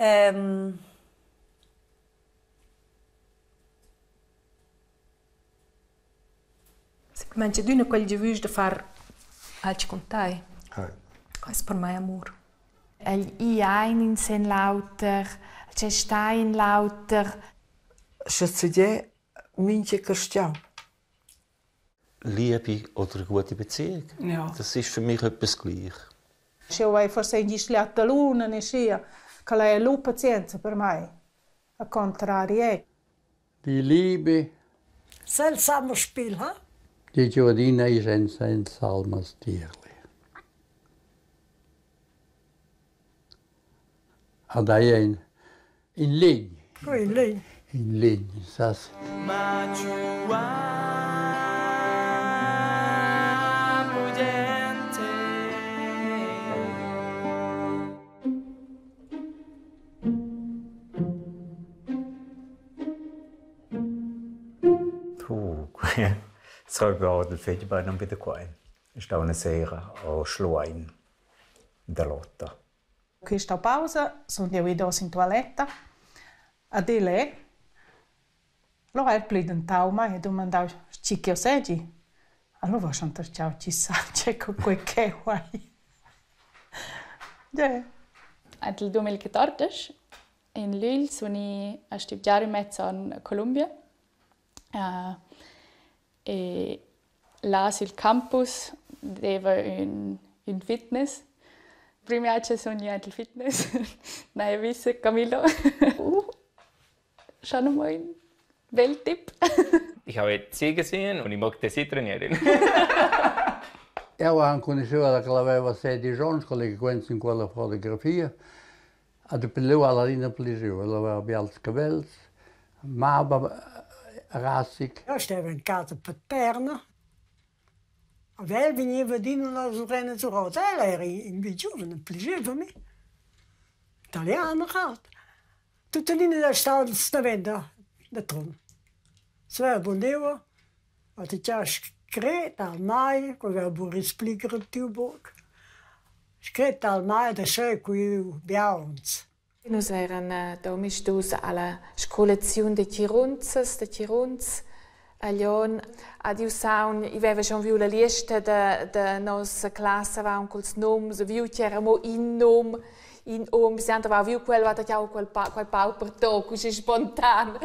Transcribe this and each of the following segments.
Ähm, Simplamaing adüna quel giavüsch da far alch cun tai. Quai es per mai amur. El i ein in sen l'auter, el c'è sta in l'auter. Sche tgei mintga carstgaun. Liebe oder eine gute Beziehung. Ja. Das ist für mich etwas gleich. Sch'jeu hai forsa in schliata luna ni schia, ch'ella ei lu pazienza per mei. Al contrari ei. Die Liebe. Seltsamer Spiel, ha? Die Giovadina ist ein seltsames Tierli. Ad ei ein in legn. In legn. In legn, sas. Puh, Sarebbe fetg bein bi da quei. È stau una sera a Schluein da lotta. Questa pausa sun jeu idos in tualetta ad igl è. Allura ha el plidentau mei e dumandau tgi ch'jeu seigi. Allura schon tertgau tgi sa tgei co quei ch'jeu hai. Gie. Ant il 2014 in lügl sun i a studegiar ün mez on a Columbia. E là sül campus deva ün ün fitness. Prüm viagia sun i aint il fitness. N'haja vis Camillo. Schon einmal ein bel tip. Ich habe sie gesehen und ich möchte sie trainieren. Eu enconuscheva che l'aveva sedisch onns, quella che quenta in quella fotografia. Ha dapi lu ha el adina plischiu. El haveva bials cavels, mava rassic. Eu steva in casa paterna. Ad el vegniva adina la Lorena Zurosa. Ella era in bi giuven e plischeva a mi. Italiana halt. Tuttenina è stau davent da Trun. Svea buondeva, ha detg scret al mai, quei aveva buca rispli tiu buc. Scret al mai da scheu cu biauns. Nus eran domisdus alla scolaziun da tgirunzas, da tgirunzs a Glion. Ad iu saun, i veva schon viu la lista da, da nossa classa avon culs nums, viu ch'era mo in num, in um, siand aveva viu quel, va tacciau quel, pa, quel pauper toc, uschi spontan,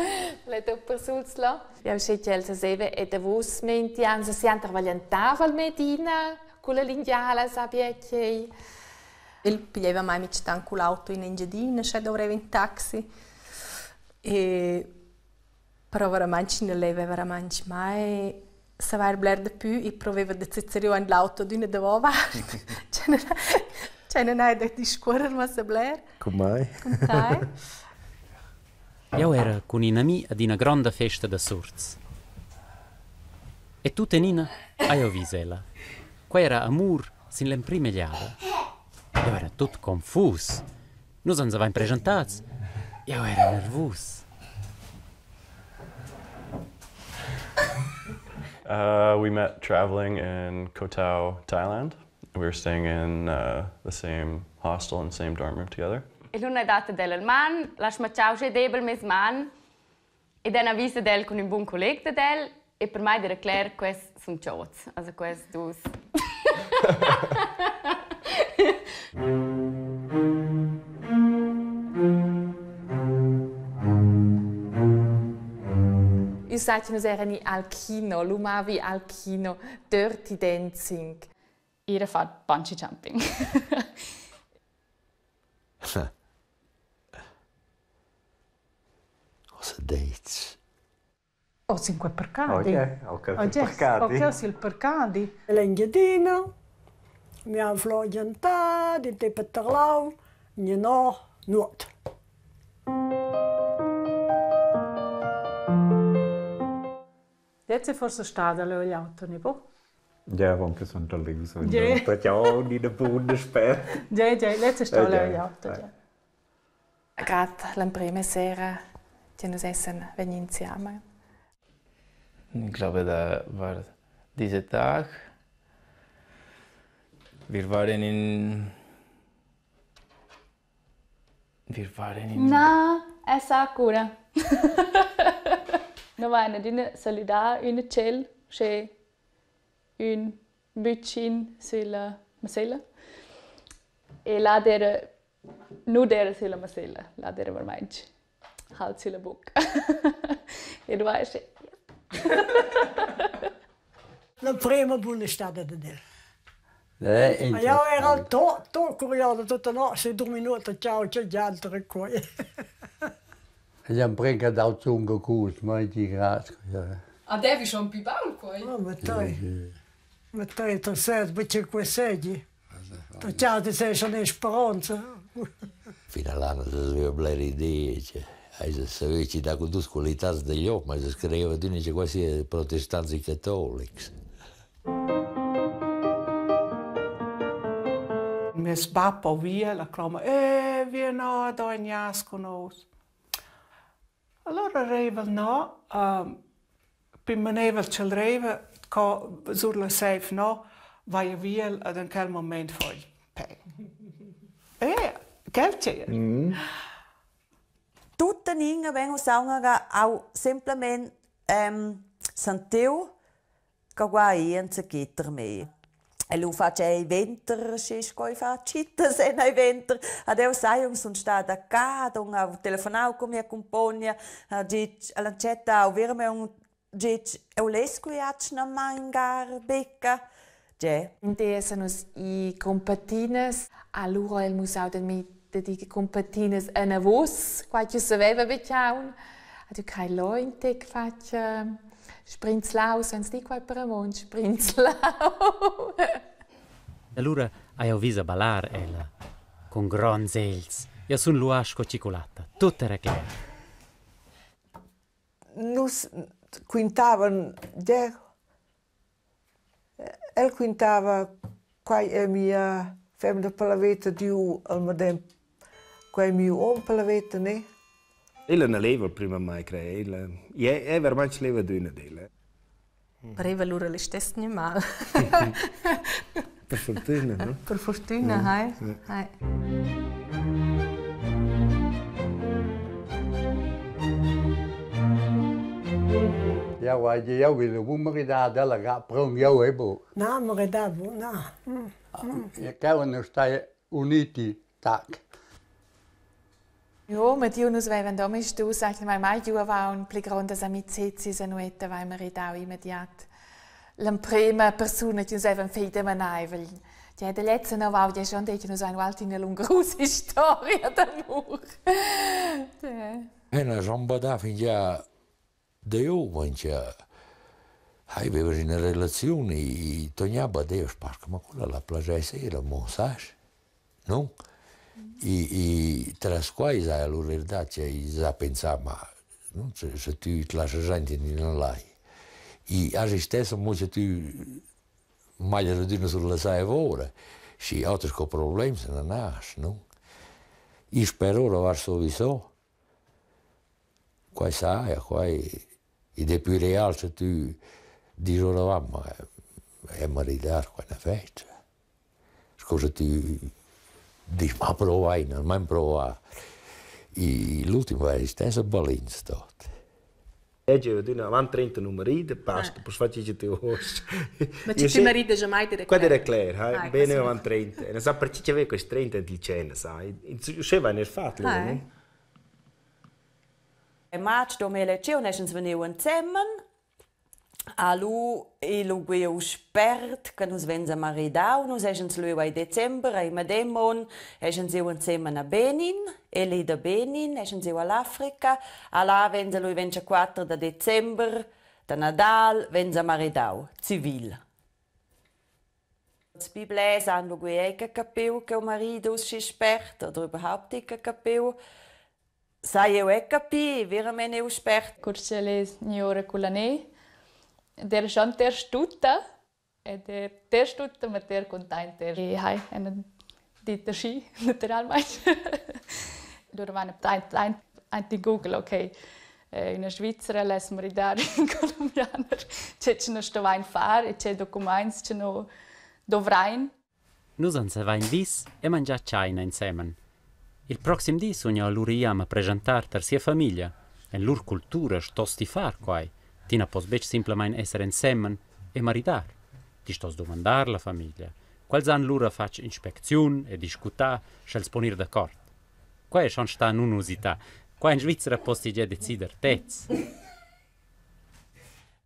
l'ha persuls là. Jau sche ch'el seseva e davos mentian, se siand travagliantava al Medina culla lingiala, sabbia ch'ei. El piglieva mai mintgatant cul auto in Engiadina, sche dovreva in taxi. E però veramaing nu leva veramaing mai savair bler dapü. I proveva da sezzer giò in l'auto adüna davovart. Cioè non hai da discuorrer massa bler. Cun mai? Cun tai. Jau era cun in ami ad ina gronda festa da sorts. E tuttenina hai jau vis ella. Quai era amur sin l'emprima egliada. Jau era tut confus. Nus ans avain preschentats. Jau era nervus. We met traveling in Koh Tao, Thailand. We were staying in the same hostel and same dorm room together. E l'una dat ad el il man, l'ha smacciau sche debel mes man ed en avisa del cun ün bun colleg dad el e per mai era cler quest sun chots, also quest dus. Io sai che nus eran i al kino, lu mavi al kino Dirty Dancing. Era far bungee jumping. Cosa deits? O sin quei parcadi. Ok, ok, parcadi. Ok, sil parcadi. L'Engiadina, mi han flò giantà, di te paterlau, gnanò nuot. Jetzt è forse stada leu egl auto, ne bo? Ja, avon che sun leu sun jeu ina buna spert. Gie, gie, lez è stau leu egl auto, gie. Grad l'emprema sera che nus essan vegni insieme. Ich glaube, da war dieser Tag. Wir waren in Wir waren in Na, è sa cura. No vain adüna salüdà ün e tschel, sche ün bütschin sülla masella. E là d'eira nu d'eira sülla masella, là d'eira vermaing halt sülla bucca. E du hai sche La prima buna stata dad el. Ma jau era al to, to curioso tutta notte, se du minuti ciao c'è gianter e quei. Gli han brinca dau zunga cus, mai di grazie. Ah, devi schon più baul quei? Oh, ma tai. Ma tai, tu sai, perché quei segi. Tu ciao, ti sei schon in speranza. Fino all'anno si aveva blera idee, cioè, sapevi ci da dus qualitats degli uomini, ma si scriveva adina quasi protestants e catolics. Mes bab o via, la cloma, «Eh, via no, do in jas con nus». Allora reiva el no, pi maneivel ch'el reiva, co sur la seiv no, vaia via ed in quel moment fo il pe. Eh, quel c'era. Mm. Tuttenina vegn uss aunc au semplamein sentiu che guai enzatgi per me. E lu fatg ei venter, schi sco ei fa tschittas en ei venter. Ad eu sai, eu sun stada a ca, don ho telefonau cun mia cumpogna, ha ditg all'antschatta verament ditg, eu less qui atgnamaing becca. Ge. Ins nus i cun patinas, allura el mussau da mi da dir cun patinas enavos, quai che saveva betg aunc. Ad eu quai lò in tec fatg sprinzlau, sainz dir quai per romontsch, sprinzlau. Allura hai jau vis a ballar ella cun gronds egls. Jau sun luà sco tschiculatta. Tut era cler. Nus quintavan der El quintava quai è mia femna per la veta giu al medem quai è miu hom per la veta, ne? Ella na leva prima mai crer, ella è veramente leva d'üna d'ella. Pareva lura listess gnü mal. Per fortüna, no? Per fortüna, hai. Hai. Jau hai jau vi bu maridà della ga prun jau e bu. Na, maridà bu, na. Cheu nus stai uniti tac. Jo, ma Dio nus vevan domisdus eigentlich mai giu avaun pli grondas amicezis a nueta vai maridau immediat. L'emprema persuna che nus vevan feda maneivel. Ja, der letzte noch war ja schon detg, nus ein ualti una lungarusa historia d'amur. Ja. Ena schon da fingià da giuven cha aveva üna relaziun e tognava Deus parca, ma quella la plaschess eir amo, sas? No? E tras quai s'haja alura eir dat cha i s'ha pensà, ma non sche sche tü t'laschas aint in üna lai. I has istess amo cha tü maglias adüna sur la saiv oura, schi oters co problems non has, no? I sper ora var sowieso. Quai saja, quai id es plü real scha tü disch oravant, ma è maridar qua üna festa. Sco scha tü disch, ma provain, almain provà. I l'ultim vaja istess a balins tot. Ella adüna avant 30 nu marida, basta, poss far chi cha ti voust. Ma chi ti marida già mai direct? Quella era cler, ha, bene avant 30. E non sa perché chi aveva questi 30 in cena, sai. Uschè vain eir fat lura, no? En matg 2010 essens vegniu ensemen. Ha lu igl uguiu spert che nus vein semaridau. Nus essens lu ei december, ei medem onn essens iu ensemen a Benin. El ei da Benin, essens iu all'Africa. Alla vein lu il 24 da december da Nadal vein semaridau, civil. Ils pli blers han lu era capiu ch'jeu maridu aschi spert oder überhaupt buca capiu. Sai jeu era capir, veramein eu spert. Cur ch'el es gnü ora culla neiv ed era schon ter stutta ed er ter stutta, ma ter cuntaint er. E hai ena dit schi, naturalmaing. Lura vaina aint aint aint in Google, okay, üna Svizzera less maridar ün colombianer, che che nus stuvain far e che documaints che no dovrain. Nus ans avain vis e mangià tschaina ensemen. Il proxim di sun jau alura ì a ma preschentar tar sia famiglia. En lur cultura stos ti far quai. Ti na pos betg simplamain esser ensemen e maridar. Ti stos dumandar la famiglia. Quels han lura fatg inspecziun e discutà, sch'els pon ir d'accord. Quai è schon stà nunusità. Qua en Svizra pos ti gia decider tez.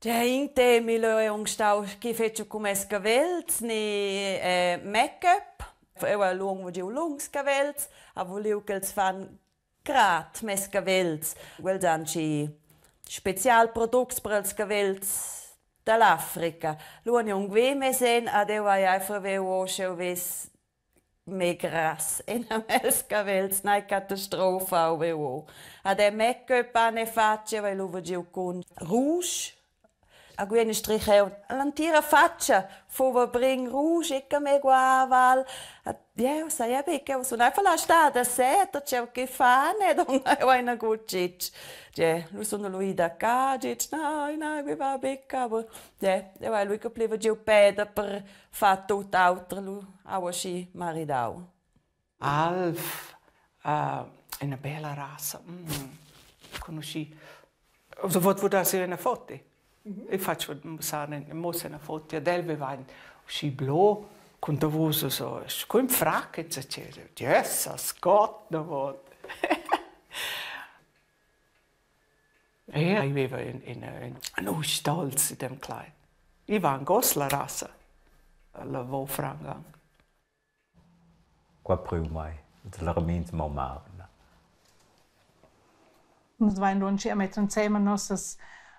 Tgei in temi leu ei aunc stau ch'ei fetscha cun mes cavels ni make-up. Eu hai lung giu lungs cavels, ha vuliu ch'els fan grad mes cavels. Quels han schi specialproducts per ils cavels dall'Africa. Lu han aunc mess en ad eu hai einfach viu o sch'jeu vess Megras enamez cavels, nai catastrofa u Ad è make-up ane faccia, vai lu giu cun rouge. A guena stricheu l'entira faccia fuva brin rouge e che me guaval. Jeu sai ja buc, eu sun einfach la stada seta, tgeu che fan ed eu hai nagut gitg. Ge, lu sun lu ida a ca, gitg, nein, nein, mi va buc, aber ge, eu hai lu che pleva giu peda per fa tut auter lu au aschi maridau. Alv, uh, una bella razza. Conosci. Also vot vot das una foto. Mm -hmm. Ich faccio mossare mossa una foto ad el aveva uscì blu con davos so con frac eccetera. Jesus Gott no vot. Ja, ich aveva in in in stolz in dem Kleid. Ich war ein Goslar rassa. La vo frangang. Qua prüu mai, la mo marna. Nus vain lunsch a metter insemen nossas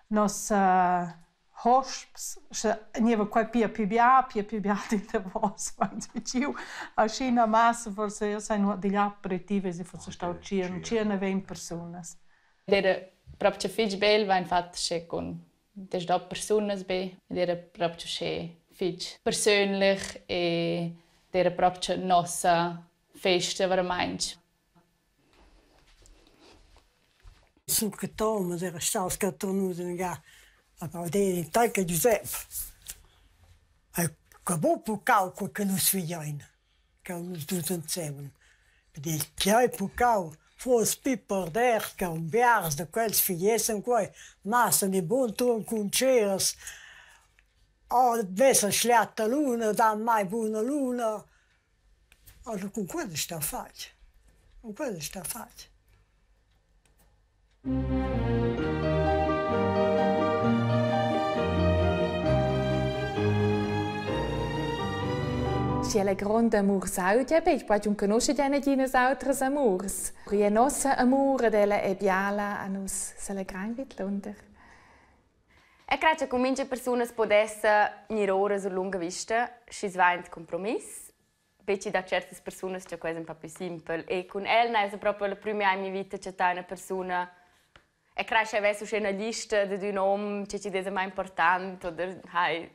nossa hosps, sche gneva quai pia pü bia, pia pü bia di davos vain giu. Aschi massa forse io sai nuot digl aperitiv esi forse stau tschien, tschien e vegn persunas. Ed era proprio fich bel vain fat sche cun desdà persunas be ed era proprio sche fich persönlich e era proprio nossa festa veramaing. Sul che Thomas era staus catornus in ga a Gauderi in tal che Giusep. E che buc puccau quei che nus figein, che nus dus ensemen. Ed il che hai puccau fuss pli perdert che un biars da quels figiessen quei, massen i bun tun cun tscheras. Oh, vessa schliatta luna, dan mai buna luna. Also cun quella sta fatg. Cun quella sta fatg. Schi la gronda amur saudia betg, poi tun conosce ja naginas autras amurs. Ria nossa amur ed ella è biala a nus se legrein vidlunder. E crei cha cun mincha persuna as pudessa gnir oura sur lunga vista, schi's va aint cumpromiss. Be chi dà tschertas persunas cha quai es ün pa plü simpel. E cun el n'haja propi la prüma in mia vita chattà üna persuna e crei ch'eu vess uschè üna lista dad ün hom che chi'd es a mai important oder hai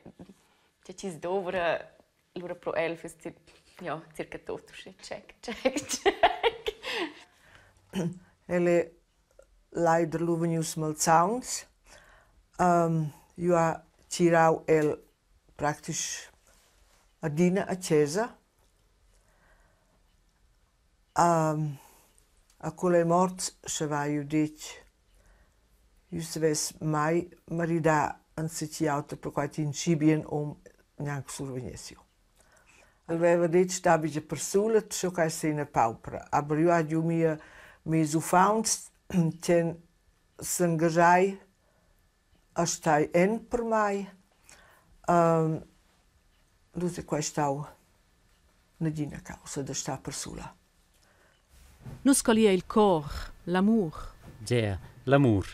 che chi's douvra, lura pro el füss ja, circa tuot uschè check, check, check. El è leider lu vegnius malsauns. Jeu ha tgirau el praktisch adina a chesa. A cu el ei morts sche vai jeu detg, jeu savess mai maridar enzatgi auter perquei ch'in schi bien um gnanc survegness jeu. El veva detg da buca persulet, sco ch'ei sei ina paupra. Aber jeu hai giu mia mes uffants ch'ein s'engaschai a stai en per mei. Lu ei quei stau nagina caussa da star persula. Nus collia il cor, l'amur. Gea, l'amur.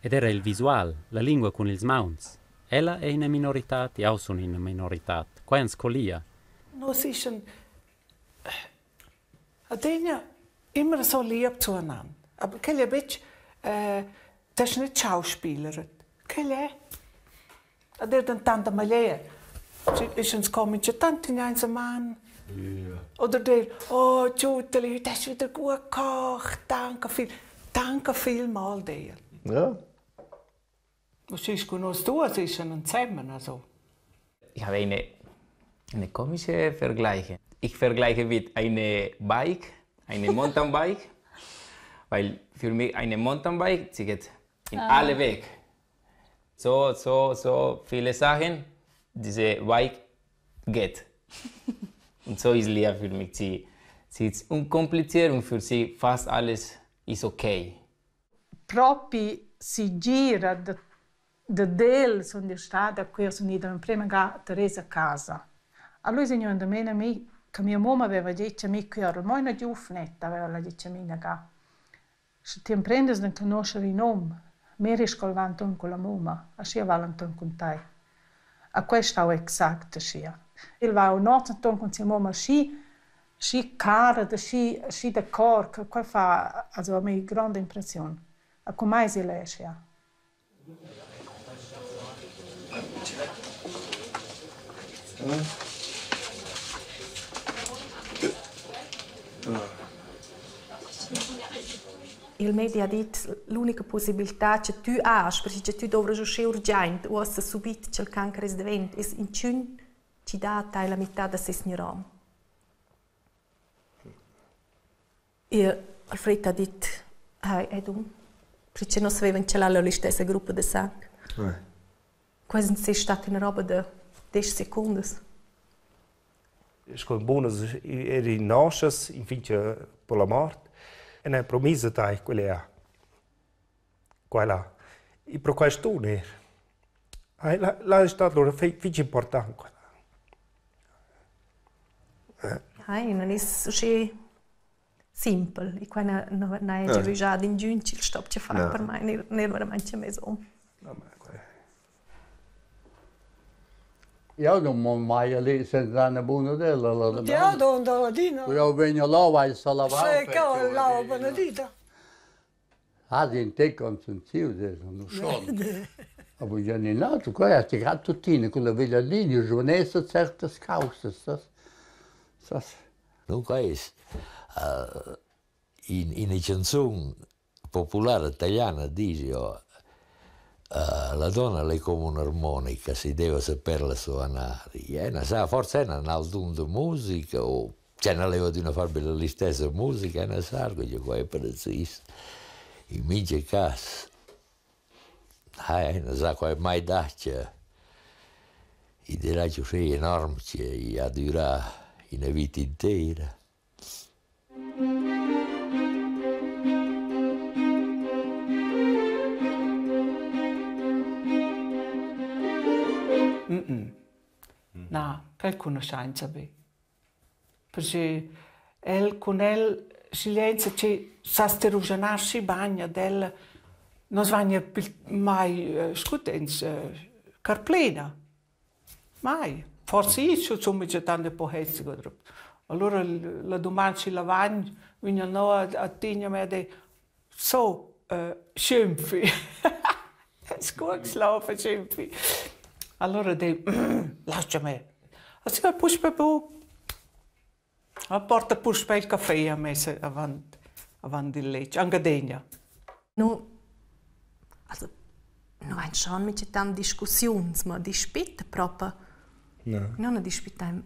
Ed era il visual, la lingua cun ils mauns. Ella è ina minoritad, jau sun ina minoritad. Quai ans collia. Nus ischan adegna immer so lieb zueinander. Aber quel è betg, das ist nicht Schauspielerin. Quel è. Ad er dentant da maglier. Ist uns kommen schon tant hinein man. Oder der, oh Giutteli, heute hast du wieder gut gekocht, danke viel, danke vielmal dir. Ja. Was ist con uns du, es ist schon zusammen, also. Ich habe eine komische Vergleiche. Ich vergleiche mit einem Bike. Eine Mountainbike, weil für mich eine Mountainbike, sie geht in ah. alle Weg. So, so, so viele Sachen, diese Bike geht. Und so ist Lia für mich. Sie, sie ist unkompliziert und für sie fast alles ist okay. Propi si gira da da del sun io stada qui sun ida l'emprema ga Teresa a casa. A lui signor andamena mi che mia mumma aveva detg a mi che ero mo ina giuvnetta, aveva la detg a mi ina ga. Sche ti emprendas d'enconoscher in um, miri sco el va enturn culla mumma, aschia va el enturn cun tei. A quei stau exact aschia. El va not enturn cun sia mumma schi schi cara, da schi schi da cor, che quei fa also a mi gronda impressiun. A cu mai si leschia. Il medi ha dit l'unica pussibiltà che tü hast, perche cha tü dovras uschè urgiaint uossa subit cha'l cancer es davent, es inchün chi dà a tai la mità da seis neuron. E Alfred ha dit, hai, ed um, perche non savevan che la listessa gruppa da sang. Quasi sei stata una roba da 10 secundas. Sco bunas eri noschas infin che per la mort e n'ha promisa tai quella quella e pro quai sto ner. La, la è stat lura fich important quella. Hai, non es uschè simpel. E qua na n'haja giavüschà ad ingün chi'l stopcha far per mai, neir neir veramaing a meis hom. Jau non mon mai a lì senza una buna della la Ja, don la dina. Jau vegn a lava e sa lavar. Sì, che lava benedita. Ha in te consentiu nu schon. Aber ja ni nato, quei ha grad tuttina con la veglia linea, giovanessa certas causas, sas. Sas. Dunque es uh, in, in canzun popolare italiana dice oh, uh, la donna è come un'armonica, si deve saperla suonare. E na sa, forse è un album de musica o Cioè, non leva d'üna far be la listessa musica, na sa, che quai è precis. In mincha cas, hai, na sa quai mai dà che i dirà uschè enorm che i ha dürà üna vita intera. Mm-mm. Na, quel cugnuoschainsa be. Perche el cun el silenza che sas ti ruschenar schi bagn ad el non svagna mai scutens carplena. Mai. Forse io insomma già tanto po hezzigo. Allora la domanda schi la vagn vegna no a tigna me de so schimpfi. Sco schlaufe schimpfi. Allora de lascia me. A puspè bu. A porta puspè il caffè a messa avant avant il letg, anche degna. Nu, also, nu vain schon minchatant discussiuns, ma dispitta propa. No. Non dispittain.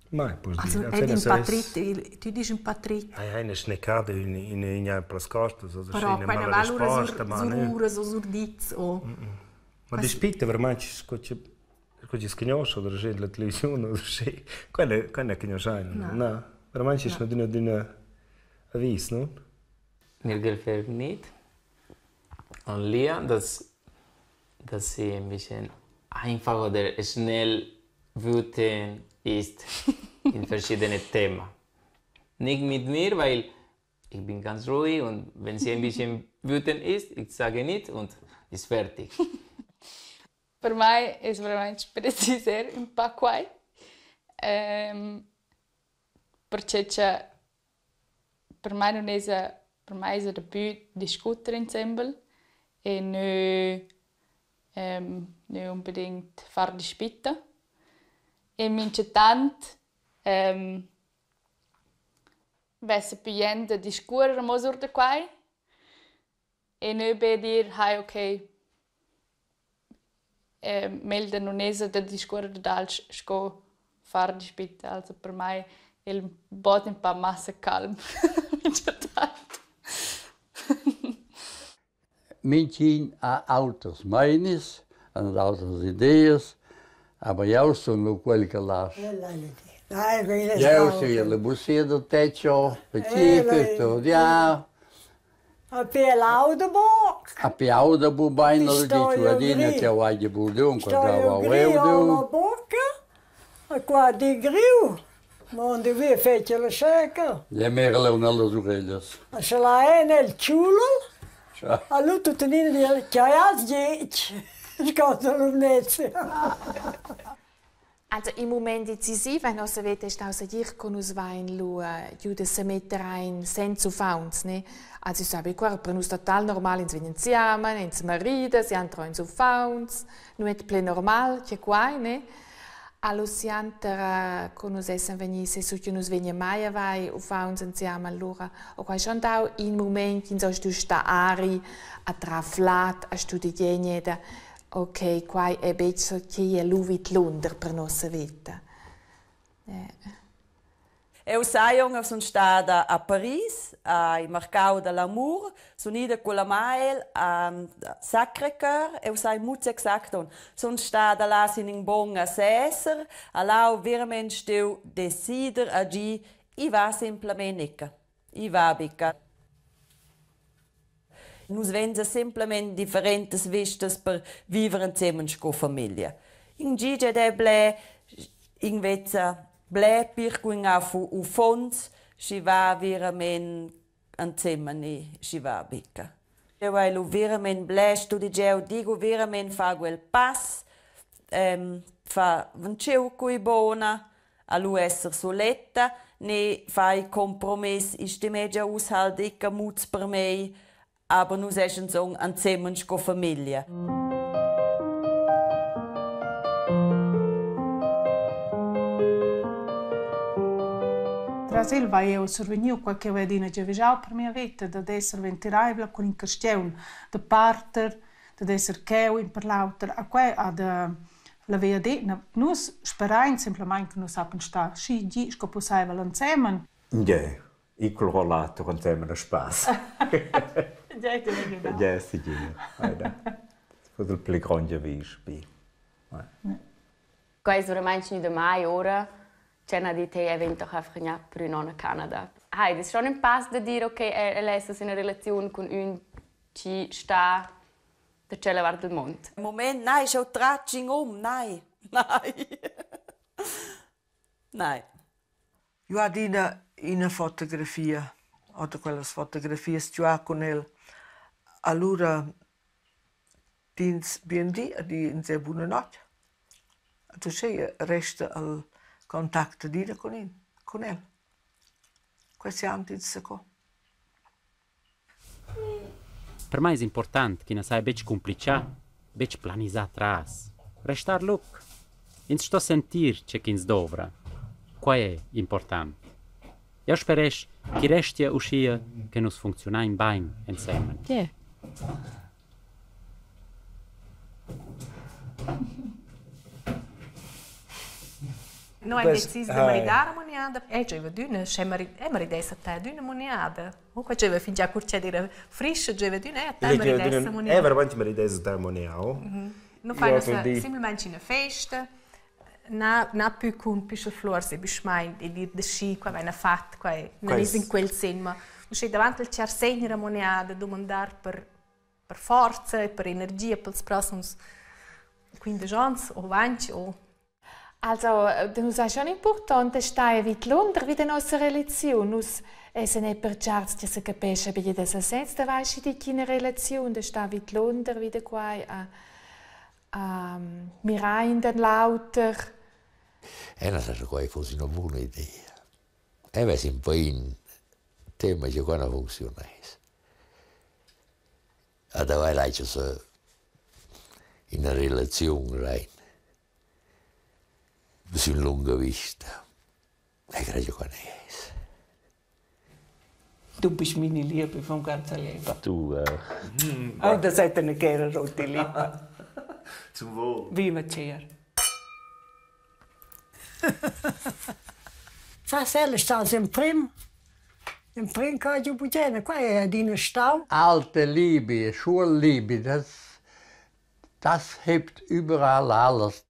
Mai poss Also, dir. ed in patrit, il, tu dici un patrit. Hai hai una schnecada in in in plas costas, also Però sche quella mala valura sur, risposta, ma sur ne. uras o sur dits o... Ma dispitta veramente sco che sco che scugnosce oder sche la televisiun oder sche quella quella cugnuoschain. Na. Na, veramente ist d'üna d'üna avis, no? Mir gefällt nicht an Lia, dass, dass sie ein bisschen einfach oder schnell wütend ist in verschiedene Themen. Nicht mit mir, weil ich bin ganz ruhig und wenn sie ein bisschen wütend ist, ich sage nicht und ist fertig. Per mai es veramaing precis eir ün pa quai. Perche cha per mai nun esa per mai esa dapü discuter insembel e nö nö unbedingt far dispitta. E minchatant vessa pü jent da discuorrer amo sur da quai e nö be dir: «Hai okay, meglder nun esa da discuorrer dad alch sco far dispitta.» Also per mai El bod ün pa massa calm minchatant. Mintgin ha auters meinis, han autras ideas, aber jau sun lu quel che lasch. Jeu sun la busia da tetg pacific, studiar. A pe lauda buc. A pe auda bu bein, la dici adina che jeu hagi bugen, quel grava eu du. bucca, a qua di griu. Mondi via fece la seca. E mera leu nellas ureglias. A se la è nel ciulo, allora tuttenina di che hai ditg, scotta Lumnezia. Also il mument decisiv en nossa veta è stau segir co nus vein lu giu da semetter ein senza uffants, ne? Also ich sabe qua per nus total normal, ins vegn insieme, ins marida, si entra ins uffants, nu è ple normal che quai, ne? Allo sianter co nus essan vegni sessu che nus vegna mai avai uffants insieme allura ho quai schon dau in mument ch'ins ho stu star ari a traflat a studegier da ok quai è betg so chi è lu vidlunder per nossa vita. Eu sai eu sun stada a Paris, ai marcau da l'amur, sun ida culla Mael a Sacré-Cœur, eu sai muz exact on. Sun stada là sin ün bon a seser, a là ho verament steu decider a gi, i va simplamaing nica, i va buca. Nus vein semplamein differentas vistas per viver ensemen sco famiglia. In gi ed è bler, in vezza bler pir cun uffons, schi va verament ensemen e schi va buca. Eu hai lu verament bler studegiau, digo verament far quel pass, fa vantscheu cui bona, a lu esser suletta, ne fai compromiss, ich stimegia uss halt dica muts per mei, aber nus essen so ensemen sco famiglia. Tras el vai eu survegniu quei ch'jeu hai adina giavischau per mia veta, dad esser ventireivla cun in carstgaun, da parter, dad esser cheu in per l'auter. A quei ha da La VAD, na, nus sperain semplamein che nus sappien star schi gi sco pusseivel ensemen. Ja, igl rollator ensemen a spass. Ja, segir. Fuss il pli grond giavisch bi. Quai es veramaing gnü da mai ora C'è di te event doch einfach gnà per ün a Canada. Hai, das ist schon ein Pass da dir, okay, el es in una relaziun cun ün chi sta da tschella vart del mond. Moment, nein, schon tratsch um, nein. Nein. Nein. Eu adina ina fotografia, oder quellas fotografias già cun el. Allura dins bien di e dins er buna not. Ed uscheia resta il contact adina cun in, cun el. Quei siand ins zaco. Per mai es important ch'i na saja betg cumplichà, betg planisà tras. Restar luc. Ins sto sentir tge ch'ins dovra. Quai è important. Jau speresch ch'i restia uschia che nus funcziunain bain ensemen. Yeah. No hai decis da maridar a moniada. E giaiva adüna, sche e maridess a te adüna moniada. Oh, qua giaiva fingià cur ch'ed era frischa, giaiva adüna e a te maridess a moniada. E veramente maridess a te moniau. No fain simplamaing üna festa. Na, na pü cun püschel fluors e büschmaint e dir da schi, qua vaina fat, quai non es in quel sen, ma uschè davant al char Segner a moniada dumandar per per forza e per energia pels prossems 15 ons o 20 o Also, nus è schon important stai vidlunder vi da nossa relaziun. Nus essen e pertscharts che se capescha bi da sesez da vai di ina relaziun da sta vidlunder vi da quai a a mirar in den l'auter. E non sa quai fosse una buona idea. E vess un po in tema che qua non funziona. Ad avair lascia ina relaziun rein sün lunga vista. E credo che es. Du bist meine Liebe vom ganzen Leben. Du, äh. Oh, das hat eine gerne rote Lippe. Zum Wohl. Viva Cher. Sas el è stau l'emprim, l'emprim che ho giu bugen, qua è adina stau. Alte Liebe, Schulliebe, das, das hebt überall alles.